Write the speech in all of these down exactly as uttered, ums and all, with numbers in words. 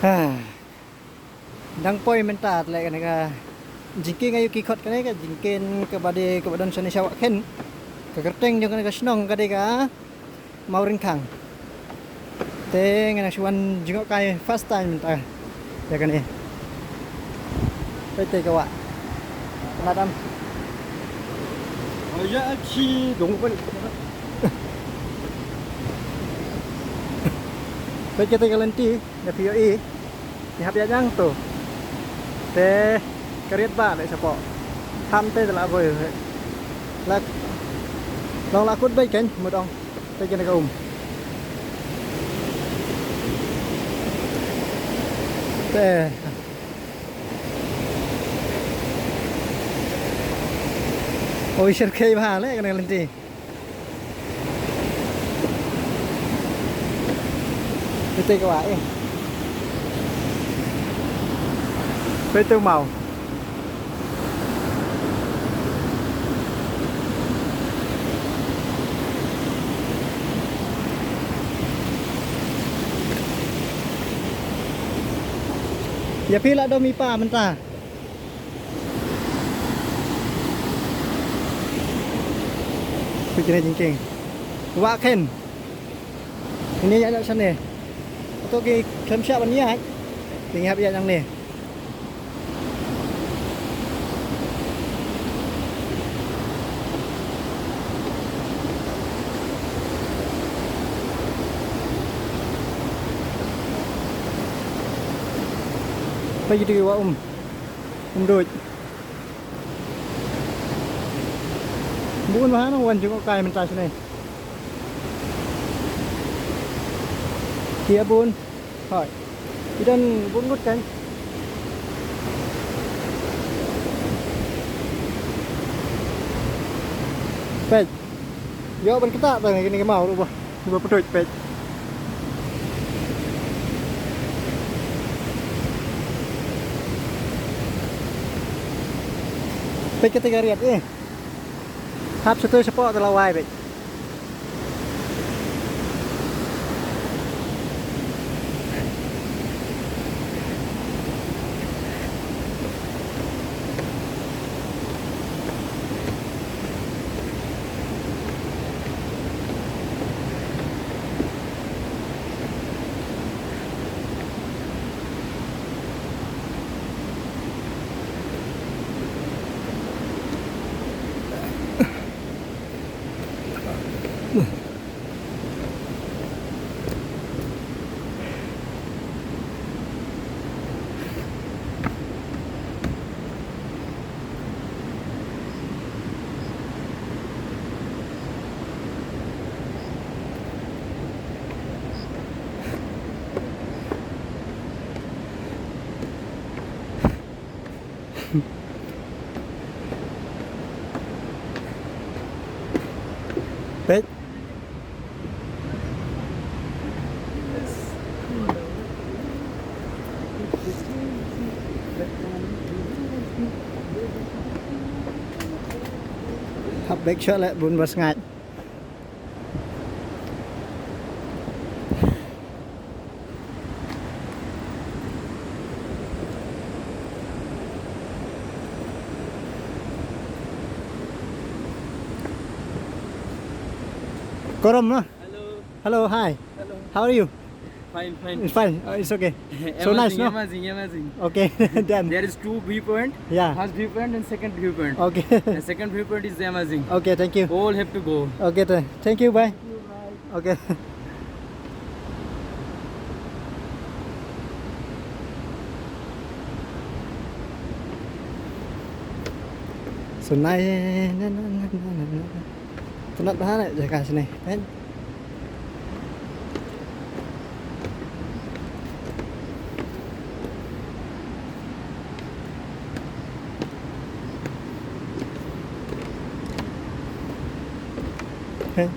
Ah. Dang poi mynta te leh kane ka jingkieng aïu ki khot kane ka jingkieng kaba dei kaba don shane sha Wah Khen. Ka kyrteng jong kane ka shnong ka dei ka Mawryngkhang. Te nga nang shu wan jngoh kai first time mynta ïa kane. Peit te ka wah. Ka dam. Aya chi dong pun. Peit kata ka lynti. Ïa phi ïohi. Ngi hap ïaid nang to. Te ka riat ba leh shapoh. Ham te la boi. La long la kut beit kan mut ong. Te kane ka um. Te. Oi, sher khei bha leh kane ka lynti. Peit te ka wah eh. Peit te u maw. Ïa phi la dom i pa mynta. Phi kine jingkieng. Wah Khen. Ini ïa ïa shane. Ato ki khlem shah ban ïaid. Te ngi hap ïaid nangne. Peit kito ki wah um. Um duh. Bun bha nang wan jngoh kai mynta shane. Ki ïa bun. Hoi. Ki don bun ngut kan. Peit. Ïoh ban ktah tang kine ki maw ruh ba. Ba pynduh peit. Peit kata ka riat eh. Hap shatei shapoh te la wai beit. Peit. Hap beit sha leh bun ba sngaid. Korom na? Hello. Hello, hi. Hello. How are you? Fine, fine. It's fine. Uh, it's okay. So nice, amazing, no? Amazing, amazing. Okay, done. There is two viewpoint. Yeah. First viewpoint and second viewpoint. Okay. The second viewpoint is amazing. Okay, thank you. All have to go. Okay, th- thank you. Bye. Okay. So nice. Tynat bha ne jaka shane, kan? Kan?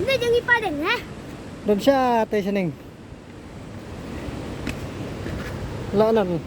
Ine jong i pa deng, eh? Don sha te shaneng. La nan.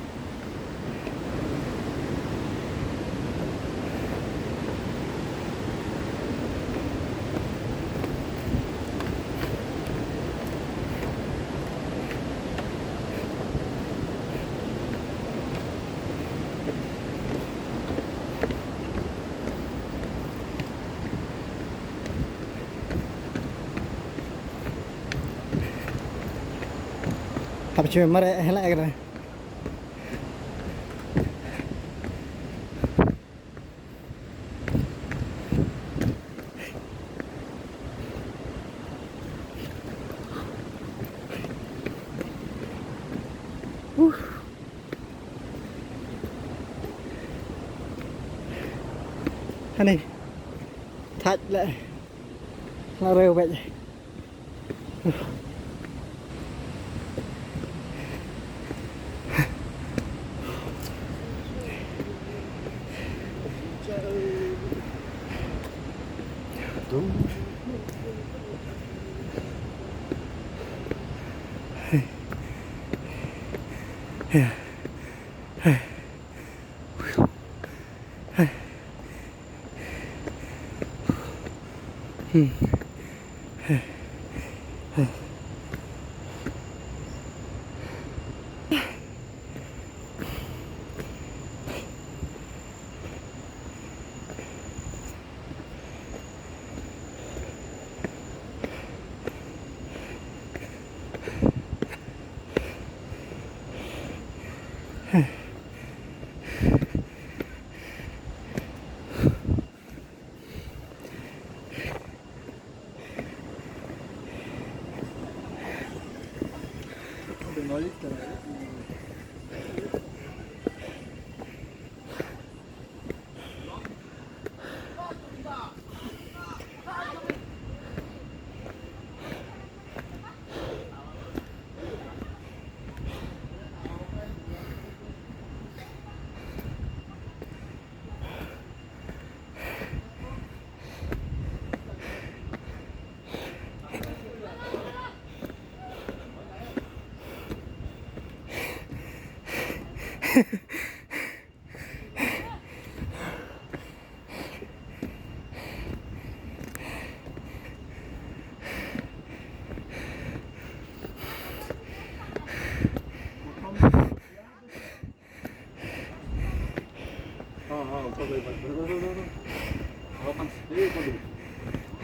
Cuma mare hela ekra. Uh. Hani. Thach le. La reu bej.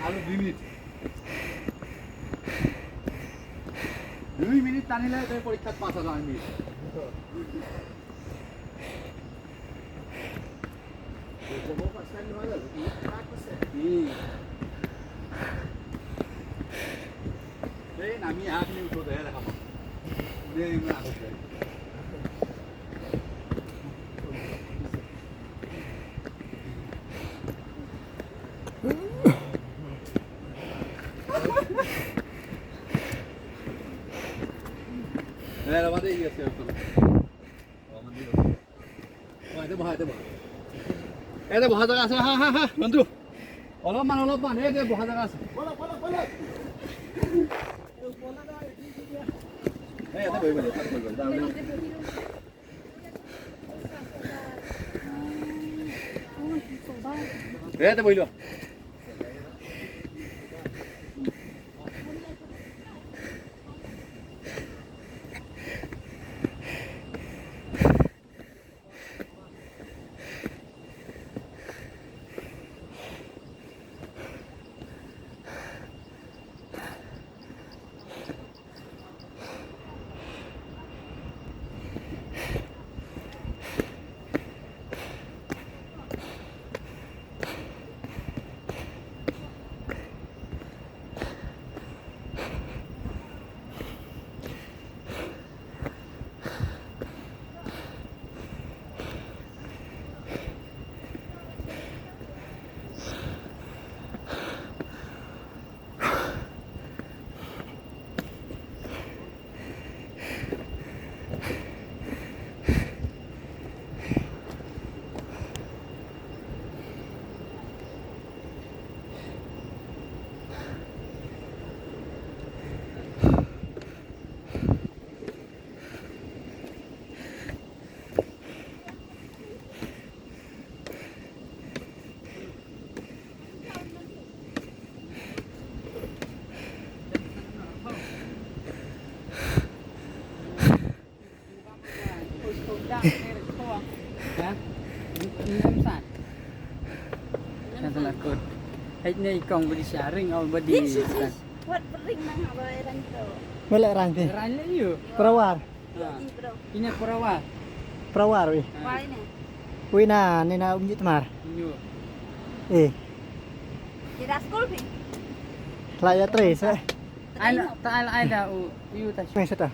Aru dui minit. Dui minit tani le tei porikkat pass olo ami. Hmm. Tei nami ak ni uto daya la kama. Ni ma ak. Eh, la mati ya se. Wah, ete boha, ete boha. Ete boha jaga ase, ha, ha, ha, Ranju. Olopman, olopman, ete boha jaga ase. Eh, ete bohi, bohi, ete bohi, bohi. Eh, ete bohi lo. Wat bring nang ba eran to. Wala rang te. Rang le yu. Perawar. Ine pura war. Pura war wi. Wi na, ne na um jit mar. Nyu. Eh. Ira school phi. La ya tres eh. Ai la, ta ai la ai da u, u ta. Me seta.